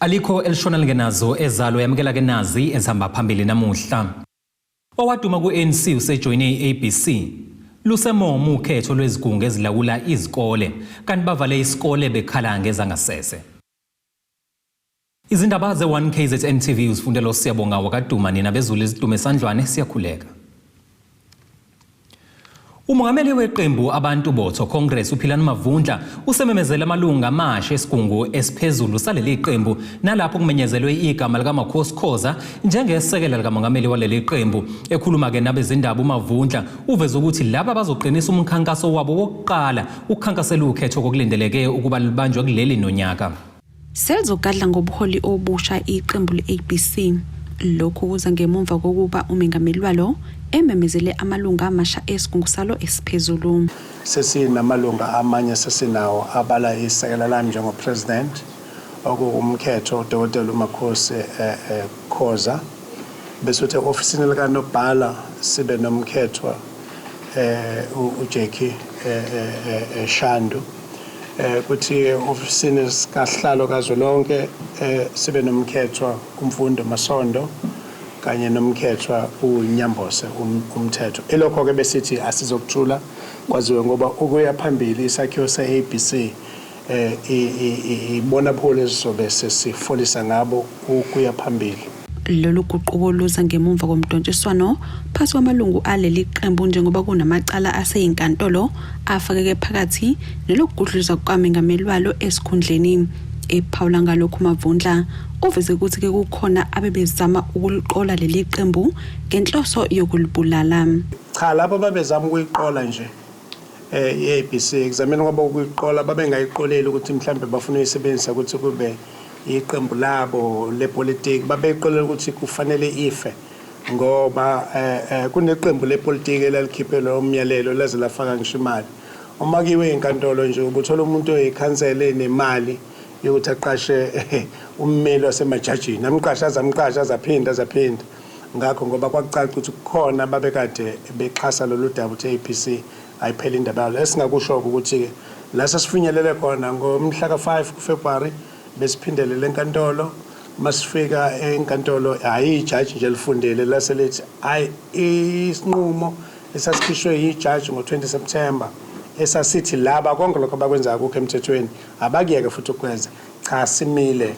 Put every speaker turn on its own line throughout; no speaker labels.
Alikho elishona lingenazo ezalo. Yamukela ke nazi ezihamba phambili namuhla. Owaduma ku-ANC usejoyine i-ABC. Lusemomo ukhetho lwezigungu ezilawula izikole, kanti bavale isikole bekhala ngezangasese. Izindaba ze-1 KZN TV uzifundela uSiyabonga wakaDuma. Nina bezulu izidume esandlwane, siyakhuleka. Umongameli weqembu Abantu Botho Congress uPhilani Mavundla usememezele amalungu amasha esigungu esiphezulu saleli qembu, nalapho kumenyezelwe igama likaMakhosi Khoza njengesekela likamongameli waleli qembu. Ekhuluma-ke nabezindaba, uMavundla uveze ukuthi laba bazoqinisa umkhankaso wabo wokuqala ukukhankasela ukhetho kokulindeleke ukuba lubanjwe kuleli nonyaka.
Selizogadla ngobuholi obusha iqembu le-ABC. Lokhu kuza ngemumva kokuba umengameli walo ememezele amalungu amasha esigungu salo esiphezulu.
Sesinamalunga amanye, sesinawo abala isekela lami njengo-president, okuwumkhetho udokotela uMakhosi Khoza, bese uthi e-ofisini likanobhala sibe nomkhethwa uJackie Shandu, kuthi e-ofisini sikasihlalo kazwelonke sibe nomkhethwa uMfundo Masondo kanye nomkhethwa uNyambose umthetho. Ilokho-ke besithi asizokuthula kwaziwe, ngoba ukuya phambili isakhiwo se-ABC ibona buholi esizobe sesifolisa ngabo ukuya phambili.
Lolu guquko luza ngemumva komdontshiswano phakathi kwamalungu aleli qembu, njengoba kunamacala aseyinkantolo afakeke phakathi nelokugudluzwa kukamengameli walo esikhundleni. Ephawula ngalokhu, Mavundla uveze ukuthi-ke kukhona abebezama ukuliqola leli qembu ngenhloso yokulibulala.
Cha, labo babezama ukuyiqola nje i-ABC, ekuzameni kwabo ukuyiqola babengayiqoleli ukuthi mhlambe bafuna uyisebenzisa ukuthi kube iqembu labo lepolitiki. Babeyiqolela ukuthi kufanele ife, ngoba kuneqembu lepolitiki elalikhiphe lo myalelo, laze lafaka ngisho imali. Uma kuyiwe enkantolo nje, ubuthola umuntu oyikhansela enemali yokuthi aqashe ummeli wasemajajini, amqashe aze amqashe, aze aphinde, aze aphinde ngakho, ngoba kwakucaca ukuthi kukhona babekade bexhasa lolu daba ukuthi i-ABC ayipheli indaba yalo. Esingakusho-ke ukuthi-ke la sesifinyelele khona, ngomhla ka-5 kuFebruary besiphindelele enkantolo. Masifika enkantolo, hhayi, ijaji nje lifundile lase lithi hhayi, isinqumo esasikhishwe yijaji ngo-20 September esasithi laba konke lokho abakwenzayo kukho emthethweni, abakuyeke futhi ukwenza. Cha, simile.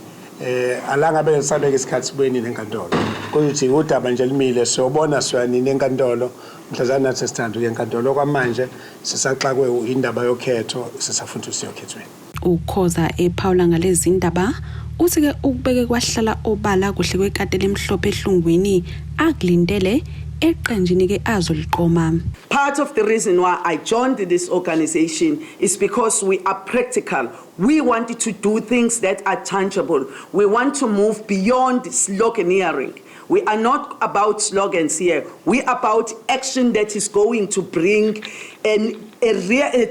Alangabe lisabeka isikhathi sibuyeni nenkantolo, kuthi udaba nje limile, siyobona siyanini enkantolo mhlazane nathi sesithanda ukuya enkantolo. Okwamanje sisaxakwe indaba yokhetho, sisafuna ukuthi siyokhethweni.
UKhoza ephawula ngalezi ndaba uthi-ke ukubeke kwahlala obala kuhle kwekati elimhlophe ehlungwini akulindele eqenjini-ke azoliqoma.
Part of the reason why I joined this organization is because we are practical. We want to do things that are tangible. We want to move beyond sloganeering. We are not about slogans here. We are about action that is going to bring a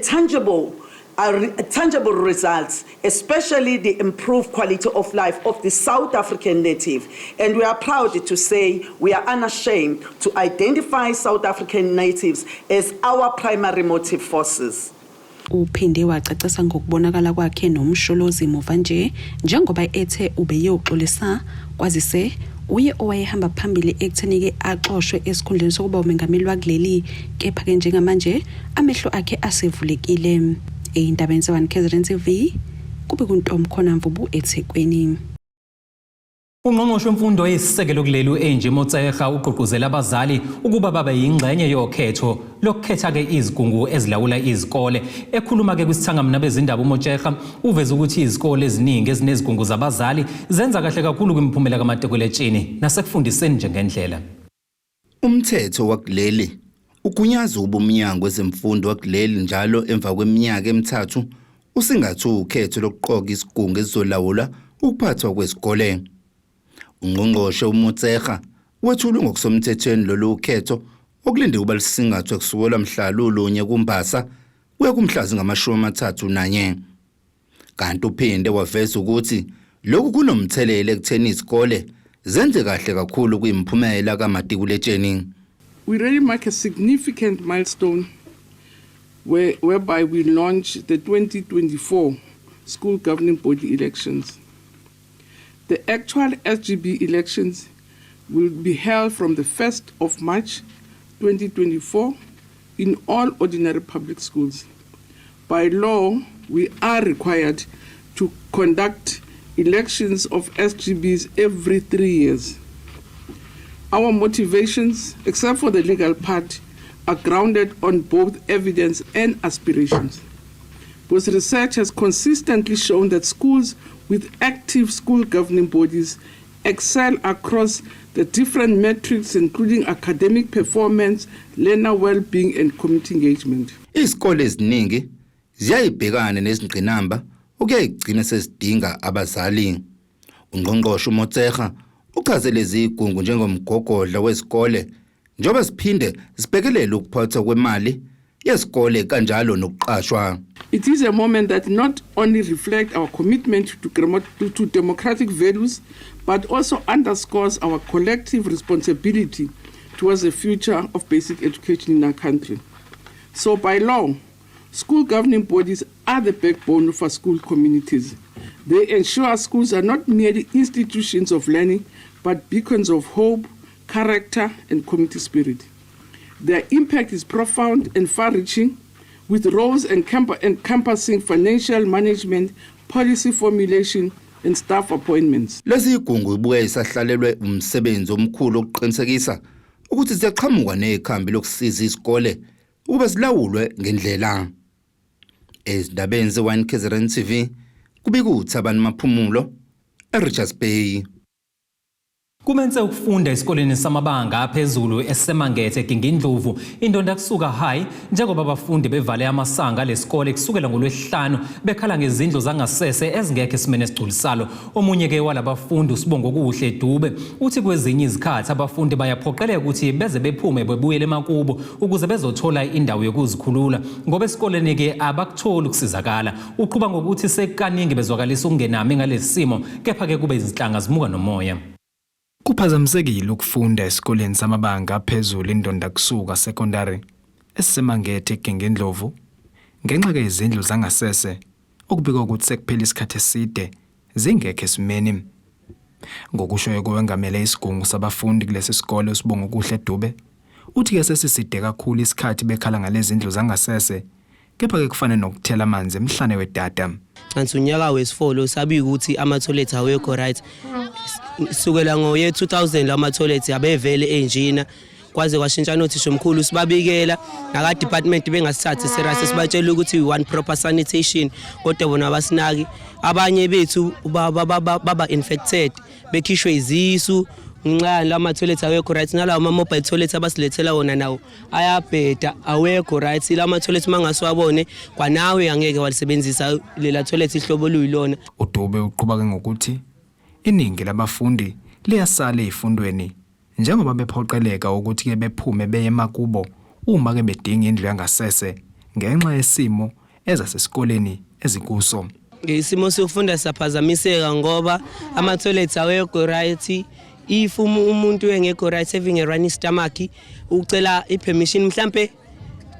tangible results, especially the improved quality of life of the South African native. And we are proud to say we are unashamed to identify South African natives as our primary motive forces.
Uphinde wacacisa ngokubonakala kwakhe noMsholozi muva nje, njengoba ethe ubeyoxolisa, kwazise uye owayehamba phambili ekutheni-ke axoshwe esikhundleni sokuba umengameli wakuleli, kepha-ke njengamanje amehlo akhe asevulekile. Ey'ndabeni ze-1 KZN TV, kube kuntomkhona Mvubu, eThekwini.
Ungqongqoshe wemfundo eyisisekelo kuleli u-Angie Motshekga ugqugquzela abazali ukuba babe yingxenye yokhetho lokukhetha-ke izigungu ezilawula izikole. Ekhuluma-ke kwisithangami nabezindaba, uMotshekga uveze ukuthi izikole eziningi ezinezigungu zabazali zenza kahle kakhulu kwimiphumela kamatikuletsheni nasekufundiseni njengendlela.
Umthetho wakuleli ugunyaza ukuba umnyango wezemfundo wakuleli njalo emva kweminyaka 3 usingathe ukhetho lokuqoka isigungu esizolawula ukuphathwa kwezikole. Ungqongqoshe uMotshekga wethulwe ngokusemthethweni lolu khetho okulinde ukuba lisingathwe kusukela mhla lulunye kuMbasa kuya kumhla zingama-31. Kanti uphinde waveza ukuthi lokhu kunomthelela ekutheni izikole zenze kahle kakhulu kwimiphumela kamatikuletsheni.
We really mark a significant milestone whereby we launch the 2024 school governing body elections. The actual SGB elections will be held from the 1st of March 2024 in all ordinary public schools. By law, we are required to conduct elections of SGBs every 3 years. Our motivations, except for the legal part, are grounded on both evidence and aspirations. Because research has consistently shown that schools with active school governing bodies excel across the different metrics, including academic performance, learner well-being, and community engagement.
Izikole eziningi ziyayibhekana nezingqinamba okuyayigcina sezidinga abazali. Ungqongqoshe uMotshekga uchaze lezi igungu njengomgogodla wezikole njengoba siphinde sibhekelele ukuphathwa kwemali yesikole kanjalo nokuqashwa.
It is a moment that not only reflects our commitment to democratic values, but also underscores our collective responsibility towards the future of basic education in our country. So, by law, school governing bodies are the backbone of our school communities. They ensure schools are not merely institutions of learning, but beacons of hope, character, and community spirit. Their impact is profound and far reaching, with roles encompassing financial management, policy formulation, and staff appointments.
Lezi igungu ibuye isahlalelwe umsebenzi omkhulu ukuqinisekisa ukuthi siyaqhamuka nekhambi lokusiza izikole ukuba silawulwe ngendlela. Ezindabeni ze-1 KZN TV kubika uThabani Maphumulo eRichards Bay.
Kumense ukufunda esikoleni samabanga aphezulu eseMangethe eGingindlovu iNdondakusuka High, njengoba abafundi bevale amasango lesikole kusukela ngolwesihlanu bekhala ngezindlu zangasese ezingekho esimeni esigculisayo. Omunye ke walabafundi, uSibongokuhle Dube, uthi kwezinye izikhathi abafundi bayaphoqeleka ukuthi beze bephume bebuyele emakubo ukuze bezothola indawo yokuzikhulula, ngoba esikoleni ke abakutholi ukusizakala. Uqhuba ngokuthi sekukaningi bezwakalisa ukungenami ngalesi simo, kepha ke kube izinhlanga zimuka nomoya.
Kuphazamisekile ukufunda esikoleni samabanga aphezulu iNdondakusuka Secondary esiseMangethe eGingindlovu ngenxa yezindlu zangasese okubikwa ukuthi sekuphela isikhathi eside zingekho esimeni. Ngokusho kowengamele isigungu sabafundi kulesi sikole, uSibongokuhle Dube, uthi ke sesiside kakhulu isikhathi bekhala ngalezi ndlu zangasese, kepha ke kufana nokuthela amanzi emhlane wedada.
Kanti unyaka wesi-4 sabika ukuthi ama-toilet awekho right. Sukela ngo-year 2000 la ma-toilet abevele enjina, kwaze kwashintsha nothisha omkhulu. Sibabikela naka-department bengasithathi serious. Sibatshela ukuthi we want proper sanitation, kodwa bona abasinaki. Abanye bethu baba infected, bekhishwe izisu ngenxa la ma-toilet awekho right. Nalawo ma-mobile toilet abasilethela wona nawo ayabheda, awekho right. La ma-toilet uma ngasiwabone kwanawe angeke walisebenzisa lela toilet ihlobo oluyilona.
UDube uqhuba ke ngokuthi iningi labafundi liyasala ezifundweni njengoba bephoqeleka ukuthi ke bephume beye emakubo uma ke bedinga indlu yangasese ngenxa yesimo ezasesikoleni ezikuso.
Isimo sokufunda siyaphazamiseka ngoba ama-toilet awekho right. If umuntu engekho right, having a runny stomach, ucela i-permission mhlampe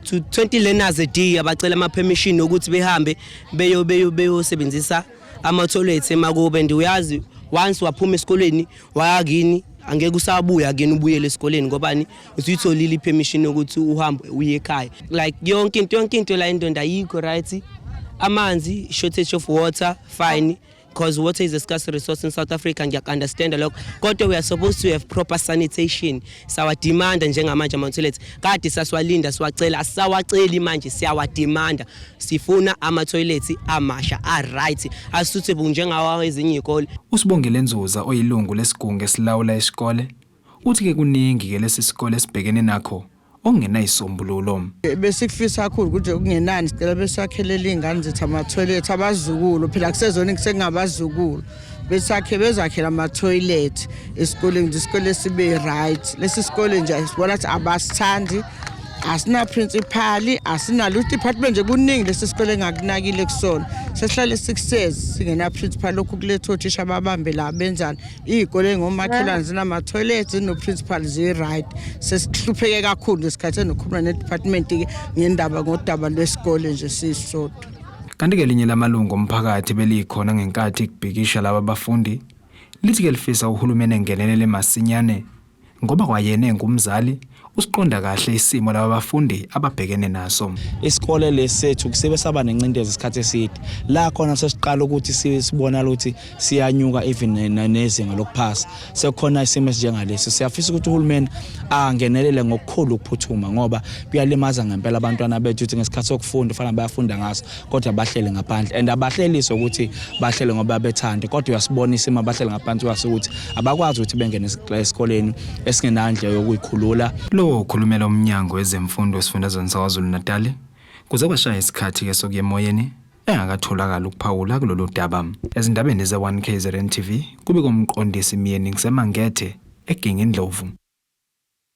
to 20 learners a day abacela ama-permission ukuthi behambe beyo beyo beyosebenzisa ama-toilet emakubo. And uyazi, once waphuma esikoleni waya kini, angeke usabuya kini ubuyele esikoleni, ngobani? Usuyitholile i-permission yokuthi uhambe uye ekhaya. Like yonke into, yonke into la eNdonda ayikho right. Amanzi, shortage of water, fine, because water is a scarce resource in South Africa, ngiyaku-understanda lokho, kodwa we are supposed to have proper sanitation. Sawademanda njengamanje ama-toilets. Kade sasiwalinda, siwacela, asisawaceli manje, siyawademanda. Sifuna ama-toilets amasha a-right, a-suitable njengawa ezinye iy'kole.
USibongile Nzuza, oyilungu lesigungu esilawula isikole, uthi ke kuningi ke lesi sikole esibhekene nakho okungenayisombululo.
Besikufisa kakhulu ukuthi kungenani sicela besakhelele iy'ngane zethu ama-toilet, abazukulu phela kusezona, sekungabazukulu, besakhe bezakhela ama-toilet esikoleni nje, isikole sibe right. Lesi sikole nje sibona ukuthi abasithandi, asina principal, asinalo department nje, kuningi lesi sikole engakunakile kusona. Sesihlale 6 years singena principal. Lokhu kuletha othisha ababambe la benzani. Iy'kole ngomakhelwane zinama-toilet, zino-principal, zi-right. Sesihlupheke kakhulu ngesikhathi enokhuluma ne-department-ke ngendaba ngodaba lwesikole nje sisodwa.
Kanti ke elinye lamalungu omphakathi belikhona ngenkathi kubhikisha laba bafundi. Lithi-ke lifisa uhulumeni engenelele masinyane ngoba kwayena engumzali usiqonda kahle isimo laba bafundi ababhekene naso.
Isikole lesi sethu kusibe saba nencindezi isikhathi eside la khona sesiqala ukuthi sibona ukuthi siyanyuka even nezinga lokuphasa sekukhona isimo esinjengalesi. Siyafisa ukuthi uhulumeni angenelele ngokukhulu ukuphuthuma ngoba kuyalimaza ngempela abantwana bethu ukuthi ngesikhathi sokufunda kufanele bayafunda ngaso kodwa bahlele ngaphandle and abahleliswe ukuthi bahlele ngoba bethanda kodwa uyasibona isimo abahlele ngaphansi kwaso ukuthi abakwazi ukuthi bengene esikoleni esingenandle yokuyikhulula.
Lowo okhulumela uMnyango wezeMfundo esifundazweni saKwaZulu-Natali kuze kwashaya isikhathi-ke sokuya emoyeni engakatholakali ukuphawula kulolu daba. Ezindabeni ze-1 KZN TV kubikwa uMqondisi Myeni ngiseMangethe eGingindlovu.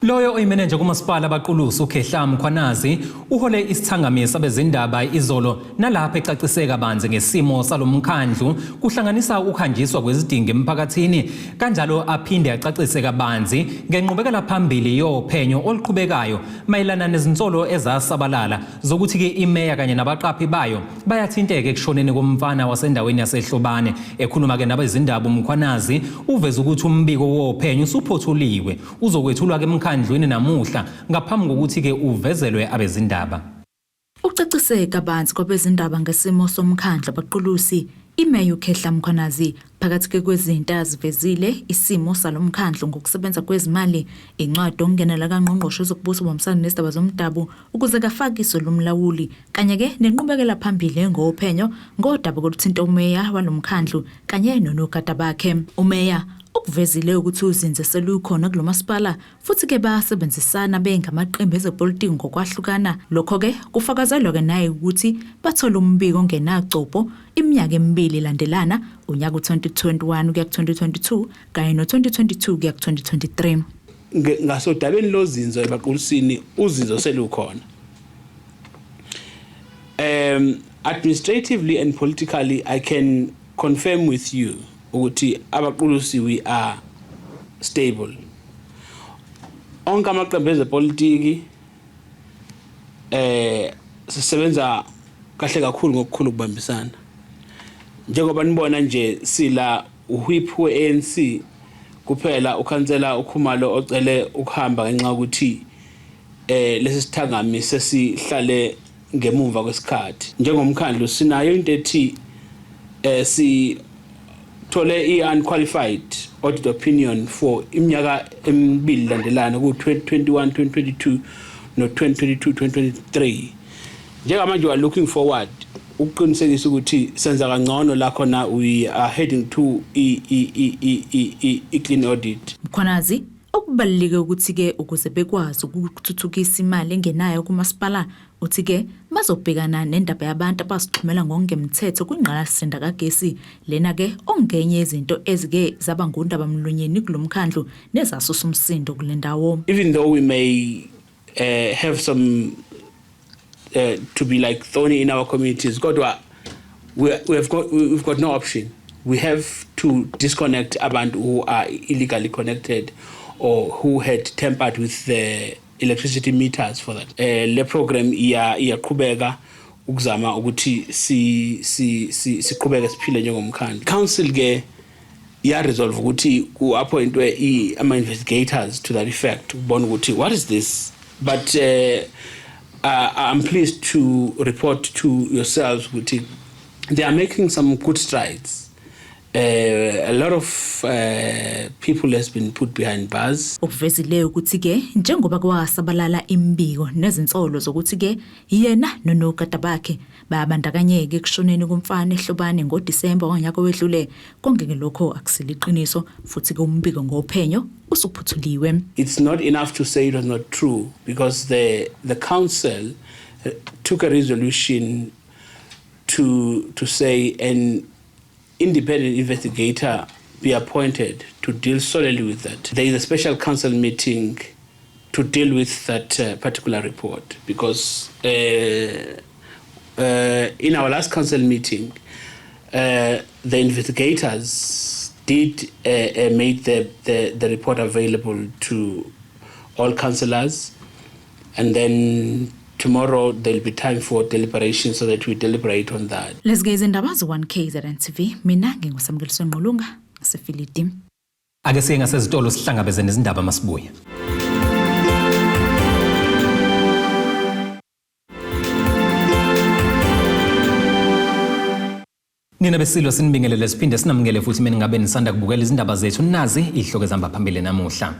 Loyo oyimenenja kumasipala abaQulusi uKhehla Mkhwanazi uhole isithangami sabezindaba izolo nalapho ecacise kabanzi ngesimo salomkhandlu kuhlanganisa ukuhanjiswa kwezidingo emphakathini kanjalo aphinde acacise kabanzi ngenqubekela phambili yophenyo oluqhubekayo mayelana nezinsolo ezasabalala zokuthi-ke imeya kanye nabaqaphi bayo bayathinteka ekushoneni komfana wasendaweni yaseHlobane. Ekhuluma-ke nabezindaba uMkhwanazi uveze ukuthi umbiko wophenyo usuphothuliwe uzokwethulwa-ke emkhandlwini namuhla ngaphambi kokuthi-ke uvezelwe abezindaba.
Ucacise kabanzi kwabezindaba ngesimo somkhandlu abaQulusi, iMeya uKhehla Mkhwanazi. Phakathi kwezinto azivezile isimo salo mkhandlu ngokusebenza kwezimali, incwadi okungenela kaNgqongqoshe wezokubusa ubambisana nezindaba zomdabu ukuze kafake iso lomlawuli, kanye-ke nenqubekela phambili ngophenyo ngodaba oluthinta umeya walo mkhandlu kanye nonogada bakhe. Umeya ukuvezile ukuthi uzinze selukhona kulo masipala futhi-ke basebenzisana bengamaqembu ezepolitiki ngokwahlukana. Lokho-ke kufakazelwa-ke naye ukuthi bathole umbiko ongenagcobho iminyaka emibili ilandelana, unyaka u-2021 kuya ku-2022 kanye no-2022 kuya ku-2023.
Ngasodabeni lozinzo ebaqulisini uzinzo selukhona. Administratively and politically I can confirm with you ukuthi abaqulusi we are stable. Onke amaqembu ezepolitiki sisebenza kahle kakhulu ngokukhulu ukubambisana. Njengoba nibona nje sila uhwip we-ANC kuphela ukhansela uKhumalo ocele ukuhamba ngenxa yokuthi lesi sithangami sesihlale ngemumva kwesikhathi. Njengomkhandlu sinayo into ethi sithole i-unqualified audit opinion for iminyaka emibili landelana ku-2021 2022 no-2022 2023. Njengamanje we are looking forward ukuqinisekisa ukuthi senza kangcono la khona we are heading to i-clean audit.
Mkhwanazi okubaluleke ukuthi-ke ukuze bekwazi ukuthuthukisa imali engenayo kumasipala uthi-ke bazobhekana nendaba yabantu abazixhumela ngokungemthetho kwingqalasizinda kagesi lena-ke ongenye yezinto ezike zaba ngundabamlonyeni kulo mkhandlu nezasusa umsindo kule ndawo.
Even though we may have some to be like thorny in our communities, kodwa we've got no option. We have to disconnect abantu who are illegally connected or who had tampered with the electricity meters for that. Le program iya iyaqhubeka ukuzama ukuthi si si siqhubeke siphile njengomkhandlu. Council ke iya resolve ukuthi ku appointwe ama investigators to that effect ukubona ukuthi what is this, but I'm pleased to report to yourselves ukuthi they are making some good strides. A lot of people has been put behind bars.
Okuvezileyo ukuthi-ke njengoba kwasabalala imibiko nezinsolo zokuthi-ke yena nonogada bakhe bayabandakanyeka ekushoneni komfana eHlobane ngoDisemba wonyaka owedlule, konke-ke lokho akusiliqiniso futhi-ke umbiko ngophenyo usuphuthuliwe.
It's not enough to say it was not true because the council took a resolution to say an independent investigator be appointed to deal solely with that. There is a special council meeting to deal with that particular report because in our last council meeting, the investigators did made the report available to all councillors, and then tomorrow there'll be time for deliberation so that we deliberate on that.
Lezi-ke izindaba ze-1 KZN TV, mina nginguSamukeliso Ngqulunga. Sefilidi.
Ake siye ngasezitolo sihlangabeze nezindaba masibuya. Nina besilo sinibingelele siphinde sinamukele futhi mina ngabe nisanda kubukela izindaba zethu nazi ihloko ezihamba phambili namuhla.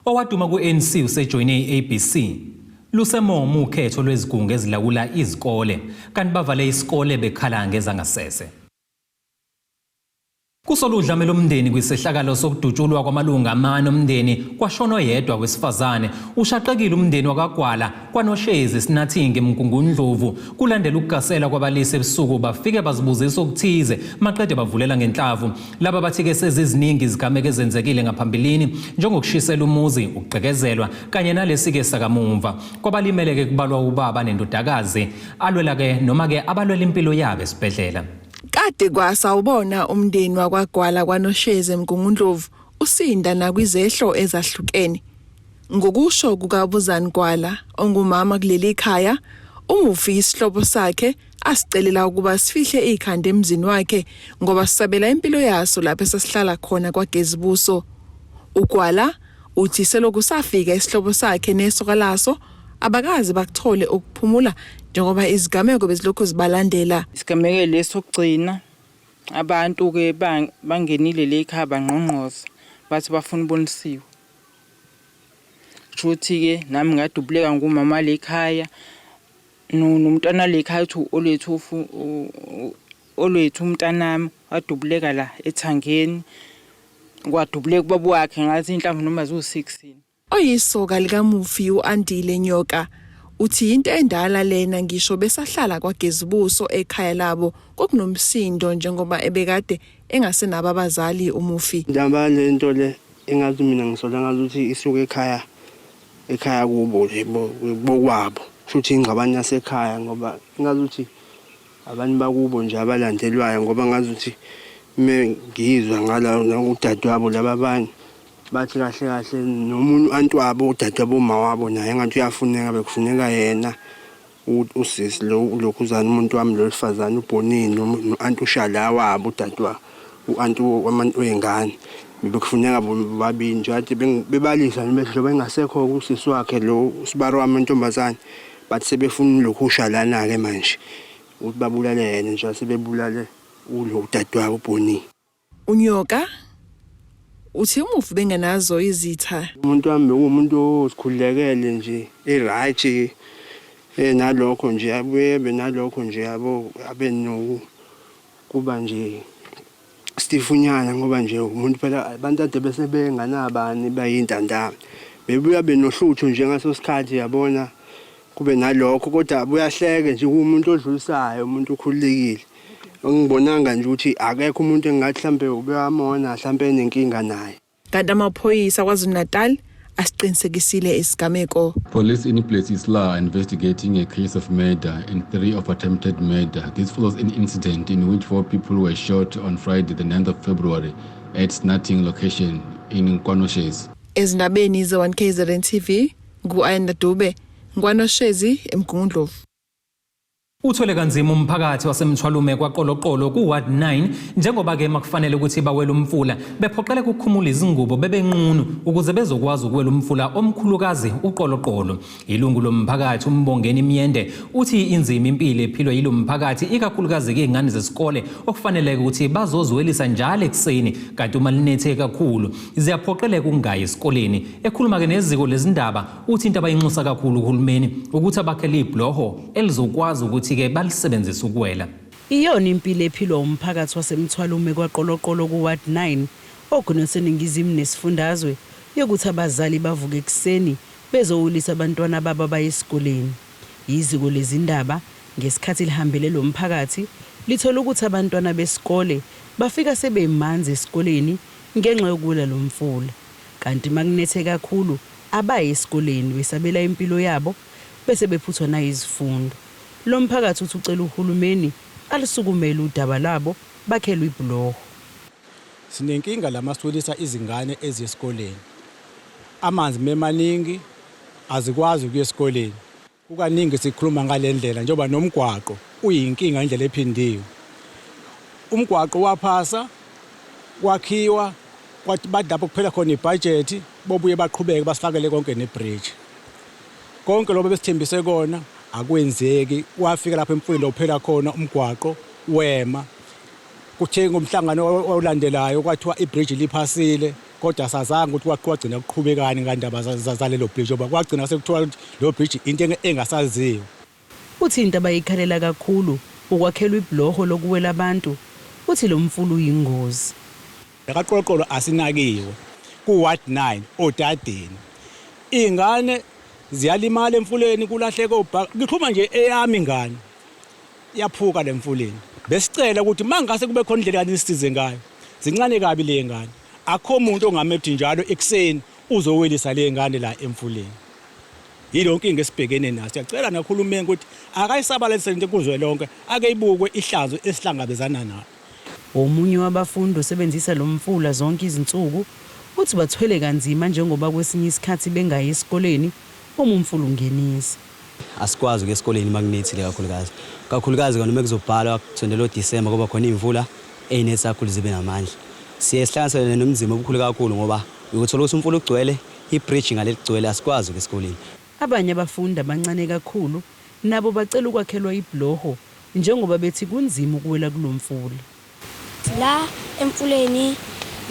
Owaduma ku-ANC usejoyine i-ABC. Lusemomo ukhetho lwezigungu ezilawula izikole kanti bavale isikole bekhala ngezangasese. Kusolwa udlame lomndeni kwisehlakalo sokudutshulwa kwamalungu amane omndeni kwashona oyedwa wesifazane. Ushaqekile umndeni wakwaGwala kwaNoshezi Sinathingi eMgungundlovu kulandela ukugasela kwabalisa ebusuku bafike bazibuzisa okuthize maqede bavulela ngenhlavu. Laba bathi-ke seziziningi izigameko ezenzekile ngaphambilini njengokushisela umuzi, ukugqekezelwa kanye nalesi-ke sakamumva. Kwabalimele-ke kubalwa ubaba nendodakazi alwela-ke noma-ke abalwela impilo yabo esibhedlela.
Kade kwasawubona umndeni wakwaGwala kwaNoshezi eMgungundlovu usinda nakwizehlo ezahlukene. Ngokusho kukaBuzani Gwala ongumama kuleli khaya, umufi isihlobo sakhe asicelela ukuba sifihle ikhanda emzini wakhe ngoba sisabela impilo yaso lapho esasihlala khona kwaGezibuso. UGwala uthi selokhu safika isihlobo sakhe nesoka laso abakaze bakuthole ukuphumula njengoba izigameko bezilokhu zibalandela.
Isigameko lesi sokugcina abantu-ke bangenile le ekhaya bangqongqoza bathi bafuna ubonisiwe. Kusho ukuthi-ke nami ngadubuleka ngumama le ekhaya nomntwana le ekhaya uthi uOlwethu Olwethu umntanami wadubuleka la ethangeni kwadubuleka ubaba wakhe ngathi inhlamvu noma ziwu-6.
Oyisoka likamufi u-Andile Nyoka uthi yinto endala lena ngisho besahlala kwaGezibuso ekhaya labo kwakunomsindo njengoba ebekade engasenabo abazali umufi.
Ndaba le nto le engathi mina ngisola ngazuthi isuke ekhaya ekhaya kubo nje bokwabo kusho ingxabano yasekhaya ngoba engazuthi abantu bakubo nje abalandelwayo ngoba ngazuthi me ngizwa ngala udadewabo laba abanye bathi kahle kahle nomunye u-anti wabo udadewabo uma wabo naye engathi uyafuneka bekufuneka yena usisi lo ulokhuzana umuntu wami lo wesifazane ubhonini no-anti ushala wabo udadewabo u-anti wey'ngane bekufuneka bobabili nje kade bebalisa nje behlo bengasekho usisi wakhe lo usibari wami wentombazane bathi sebefuna lokhu ushalana-ke manje ukuthi babulale yena nje sebebulale ulo udadewabo ubhonini.
UNyoka uthi umufi bengenazo izitha.
Umuntu wami bekuwumuntu ozikhululekele nje e-right enalokho nje abuye ebe nalokho nje yabo abe nokuba nje stifunyana ngoba nje umuntu phela abantu ade bese benganabani bayintandane bebuya benohluthu nje ngaso sikhathi yabona kube nalokho kodwa uyahleke nje kuwumuntu odlulisayo umuntu okhululekile Angibonanga nje ukuthi akekho umuntu engingathi mhlampe ubeyamona mhlampe enenkinga naye.
Kanti amaphoyisa KwaZulu-Natal asiqinisekisile isigameko.
Police in Plessislaer are investigating a case of murder and 3 of attempted murder. This follows an incident in which 4 people were shot on Friday, the 9th of February, at Snatting location in KwaNoshezi.
Ezindabeni ze-1KZN TV, ngu-Ayanda Dube, ngKwaNoshezi, eMgungundlovu.
Uthwele kanzima umphakathi waseMthwalume kwaQoloqolo ku-Ward 9 njengoba-ke makufanele ukuthi bawele umfula bephoqeleka ukukhumula izingubo bebenqunu ukuze bezokwazi ukuwela umfula omkhulukazi uQoloqolo. Ilungu lomphakathi uMbongeni Myende uthi inzima impilo ephilwa yilo mphakathi ikakhulukazi-ke iy'ngane zesikole okufaneleke ukuthi bazoziwelisa njalo ekuseni kanti uma linethe kakhulu ziyaphoqeleka ukungayi esikoleni. Ekhuluma-ke neziko lezindaba Uthi into abayinxusa kakhulu uhulumeni ukuthi abakhele ibhuloho elizokwazi ukuthi-ke balisebenzise ukuwela.
Iyona impilo ephilwa wumphakathi waseMthwalume kwaQoloqolo ku-Ward 9, oGwini oluseningizimu nesifundazwe, yokuthi abazali bavuke ekuseni bezowulisa abantwana babo abaye esikoleni. Iziko lezindaba ngesikhathi lihambele lo mphakathi lithole ukuthi abantwana besikole bafika sebemanzi esikoleni ngenxa yokuwela lo mfula. Kanti makunethe kakhulu abayi esikoleni besabela impilo yabo bese bephuthwa nayizifundo. Lo mphakathi uthi ucela uhulumeni alusukumele udaba lwabo bakhelwe ibhuloho.
Sinenkinga la masiwelisa izingane eziya esikoleni. Amanzi memaningi azikwazi ukuya esikoleni. Kukaningi sikhuluma ngale ndlela njengoba nomgwaqo uyinkinga indlela ephindiwe. Umgwaqo waphasa Kwakhiwa kwathi bathi lapho kuphela khona ibhajethi bobuye baqhubeke basifakele konke nebridge. Konke lokho besithembise kona akwenzeki. Wafika lapho emfuleni la uphela khona umgwaqo wema. Kuthe ngomhlangano olandelayo kwathiwa ibridge liphasile kodwa sazange ukuthi kwagcina kuqhubekani ngandaba zalelo bridge ngoba kwagcina sekuthiwa ukuthi leyo bridge into engasaziwa.
Uthi into abayikhalela kakhulu ukwakhelwa ibhuloho lokuwela abantu. Uthi lo mfula uyingozi.
KaQoloqolo asinakiwe ku-ward 9 odadeni. Iy'ngane ziyalimala emfuleni kulahleke obhaka. Ngikhuluma nje eyami ingane yaphuka le mfuleni. Besicela ukuthi uma ngase kube khona indlela anisisize ngayo. Zincane kabi le ngane. Akukho muntu ongamethi njalo ekuseni uzowelisa le ngane la emfuleni. Yilo nkinga esibhekene nayo. Siyacela nakuhulumeni ukuthi akayisabalalise into kuzwelonke, ake ibukwe ihlazo esihlangabezana nalo.
Omunye wabafundi osebenzisa lo mfula zonke izinsuku uthi bathwele kanzima njengoba kwesinye isikhathi bengayi esikoleni uma umfula ungenisa.
Asikwazi ukuya esikoleni uma kunethile kakhulukazi. Kakhulukazi kona uma kuzobhalwa kusondela oDisemba kuba khona iy'mvula ey'netha kakhulu zibe namandla. Siye sihlanganisane nobunzima obukhulu kakhulu ngoba uyothola ukuthi umfula ugcwele, ibhriji ngale ligcwele asikwazi ukuya esikoleni.
Abanye abafundi abancane kakhulu nabo bacela ukwakhelwa ibhuloho njengoba bethi kunzima ukuwela kulo mfula.
La emfuleni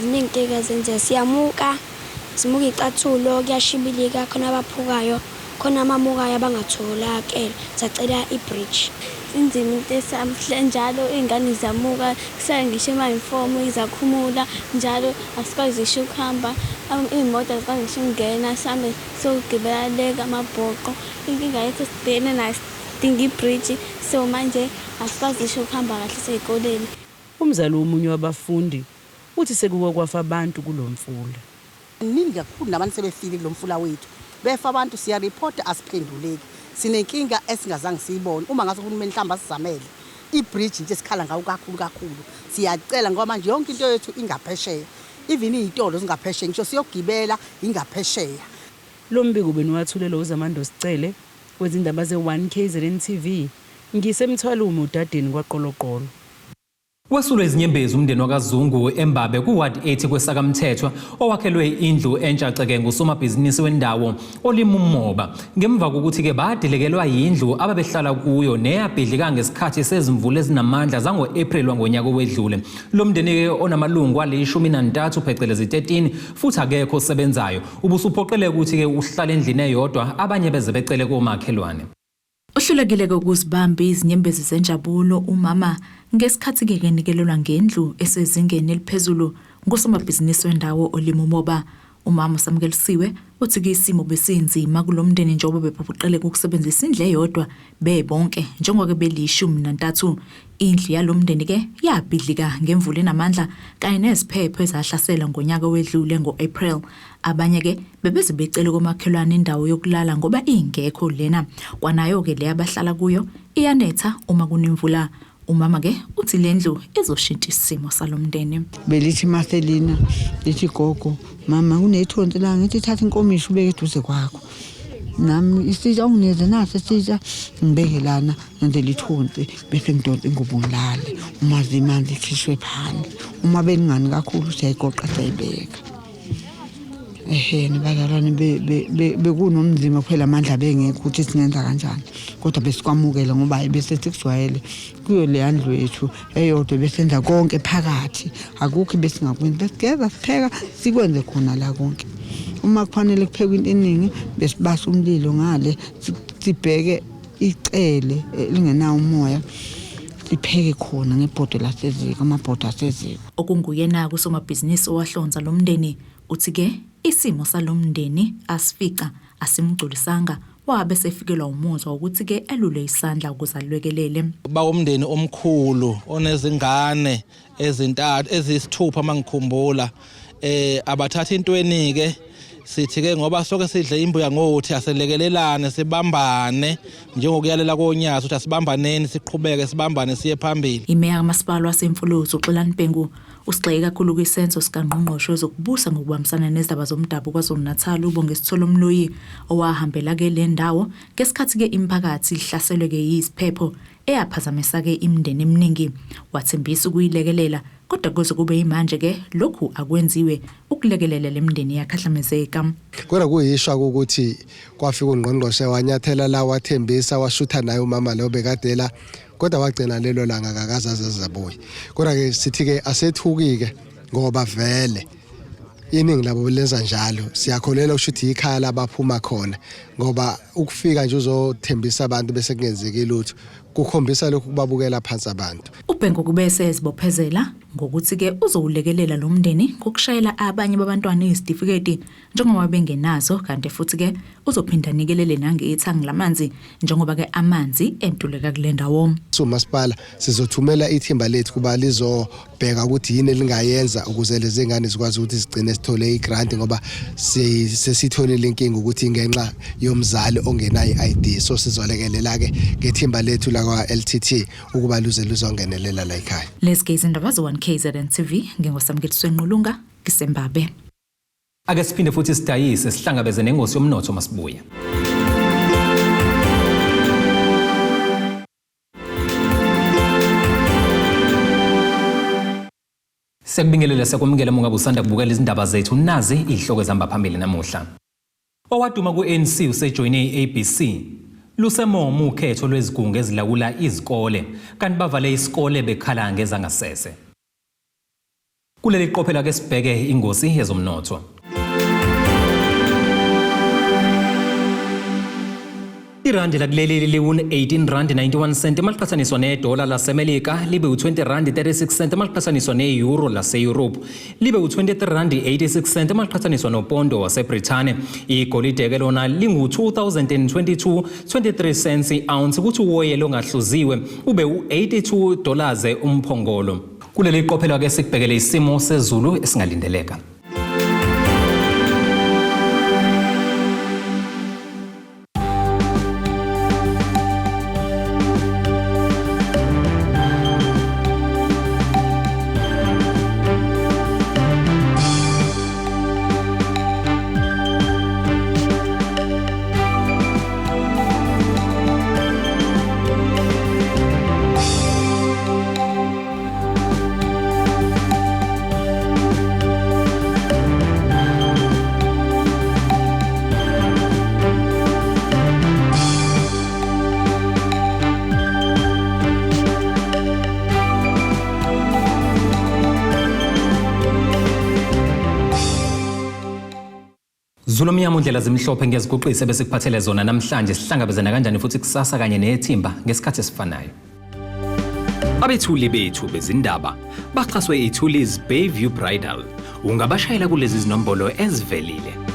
ziningi inkinga ezenzeka siyamuka simuka icathulo kuyashibilika khona abaphukayo khona amamukayo abangatholakele sacela i-bridge. Inzima into esamhle njalo iy'ngane ziyamuka kusale ngisho emayunifomu izakhumula njalo asikwazi ngisho ukuhamba iy'moto azikwazi ngisho ukungena sihambe siyogibela le kamabhoqo inkinga yethu esibhekene nayo sidinga ibhriji so manje asikwazi ngisho ukuhamba kahle sey'koleni.
Umzali womunye wabafundi uthi sekuke kwafa abantu kulo mfula.
Baningi kakhulu nabantu sebefile kulo mfula wethu. Befa abantu siyareporta asiphenduleki. Sinenkinga esingazange siyibone. Uma ngase uhulumeni mhlawumbe asizamele ibridge nje esikhala ngawo kakhulu kakhulu. Siyacela ngoba manje yonke into yethu ingaphesheya. Even iy'tolo zingaphesheya ngisho siyogibela ingaphesheya.
Lo mbiko beniwathulelwa uZamando Sicele wezindaba ze-1 KZN TV. NgiseMthwalume uDadeni kwaQoloqolo.
Wesulwe izinyembezi umndeni wakaZungu eMbabe ku-Ward 8 kweSakamthethwa owakhelwe indlu entsha ceke ngusomabhizinisi wendawo olima umoba ngemva kokuthi-ke badilekelwa yindlu ababehlala kuyo neyabhidlika ngesikhathi sezimvula ezinamandla zango-April wangonyaka owedlule. Lo mndeni-ke onamalungu ali-13 phecelezi 13 futhi akekho osebenzayo ubusuphoqeleka ukuthi-ke uhlale endlini eyodwa abanye beze becele komakhelwane.
Uhlulekile-ke ukuzibamba izinyembezi zenjabulo umama ngesikhathi-ke kenikelelwa ngendlu esezingeni eliphezulu ngusomabhizinisi wendawo olima umoba. Umama uSamukelisiwe uthi-ke isimo besinzima kulo mndeni njengoba bephoqeleka ukusebenzisa indlu eyodwa bebonke njengoba-ke belishumi nantathu. Indlu yalo mndeni-ke yabhidlika ngemvula enamandla kanye neziphepho ezahlasela ngonyaka owedlule ngo-April. Abanye-ke bebeze becele komakhelwane indawo yokulala ngoba ingekho lena. Kwanayo-ke le abahlala kuyo iyanetha uma kunemvula. Umama-ke uthi le ndlu izoshintsha isimo salo mndeni.
Belithi Marcelina lithi gogo mama kunethonsi la ngithi thatha inkomishi ubeke eduze kwakho nami isitsha unginikeze naso isitsha ngibeke lana ngenzele ithonsi bese ngidonsa ingubo ngilale uma zimanzi ikhishwe phandle uma belingani kakhulu siyayigoqa siyayibeka ehhe bazalwane bekunomzima kuphela amandla bengekho ukuthi singenza kanjani kodwa besikwamukela ngoba bese sikujwayele kuyo leya ndlu yethu eyodwa besenza konke phakathi akukho besingakwenzi besigeza sipheka sikwenze khona la konke uma kufanele kuphekwe into eningi besibasa umlilo ngale sibheke icele elingenawo umoya sipheke
khona ngebhodo laseziko amabhodo aseziko Okunguyena kusomabhizinisi owahlonza lo mndeni uthi-ke isimo salo mndeni asifica asimgculisanga wabe sefikelwa umuzwa wokuthi-ke elule isandla ukuze alwekelele.
Bawumndeni omkhulu onezingane ezintathu eziyisithupha mangikhumbula abathatha intweni ke sithi ke ngoba soke sidle imbuya ngothi aselekelelane sibambane njengokuyalela konyazi ukuthi asibambaneni siqhubeke sibambane siye phambili.
Imeya kaMasipala waseMfolozi uXolani Bhengu usigxeke kakhulu kwisenzo sikaNgqongqoshe wezokuBusa ngokuBambisana neZindaba zoMdabu KwaZulu-Natal uBongi Sithole Mloyi owahambela-ke le ndawo ngesikhathi-ke imiphakathi ihlaselwe-ke yiziphepho eyaphazamisa-ke imindeni eminingi. Wathembisa ukuyilekelela. Kodwa kuze kube yimanje-ke lokhu akwenziwe ukulekelela le mndeni yakhahlamezeka.
Kodwa kuyishwa ukuthi kwafika ungqongqoshe wanyathela la wathembisa washutha naye umama lo bekadela kodwa wagcina lelo langa akakazaze azabuye. Kodwa-ke sithi-ke asethuki-ke ngoba vele iningi labo lenza njalo siyakholelwa kusho ukuthi ikhaya labaphuma khona ngoba ukufika nje uzothembisa abantu bese kungenzeki lutho kukhombisa lokhu kubabukela phansi abantu.
UBhengu kube esezibophezela ngokuthi-ke uzowulekelela lo mndeni ngokushayela abanye babantwana izitifiketi njengoba bengenazo kanti futhi-ke uzophinda anikelele nangethangi lamanzi njengoba-ke amanzi entuleka kule ndawo.
Siwumasipala sizothumela ithimba lethu kuba lizobheka ukuthi yini elingayenza ukuze lezi ngane zikwazi ukuthi zigcine sithole i-grant ngoba sesitholile inkinga ukuthi ngenxa yomzali ongenayo i-ID so sizolekelela-ke ngethimba lethu lakwa-LTT ukuba luze luzongenelela la ekhaya.
Lezi ke izindaba ze-1 KZN TV ngingosamukeliso Nqulunga ngisembabe.
Ake siphinde futhi sidayise sihlangabeze nengosi yomnotho masibuya. Siyakubingelela siyakwamukela uma ungabe usanda kubukela izindaba zethu nazi izihloko ezihamba phambili namuhla. Owaduma ku-ANC usejoyine i-ABC. Lusemomo ukhetho lwezigungu ezilawula izikole kanti bavale isikole bekhala ngezangasese. Kuleli qophelo ake sibheke ingosi yezomnotho. Irandi lakuleli liwu-18 rand 91 cent maliqhathaniswa nedola laseMelika libe u-20 rand 36 cent maliqhathaniswa ne-euro lase-Europe libe u-23 rand 86 cent maliqhathaniswa nopondo waseBrithani. Igolide-ke lona lingu-2022 23 cents i-ounce kuthi uwoyela ongahluziwe ube u-82 dollars umphongolo. Kuleli qophelo ake sikubhekele isimo sezulu esingalindeleka. Zulu omnyama undlela zimhlophe ngiyaziguqisa besikuphathele zona namhlanje sihlangabezana kanjani futhi kusasa kanye nethimba ngesikhathi esifanayo. Abethuli bethu bezindaba baxhaswe iThulis Bayview Bridal. Ungabashayela kulezi zinombolo ezivelile.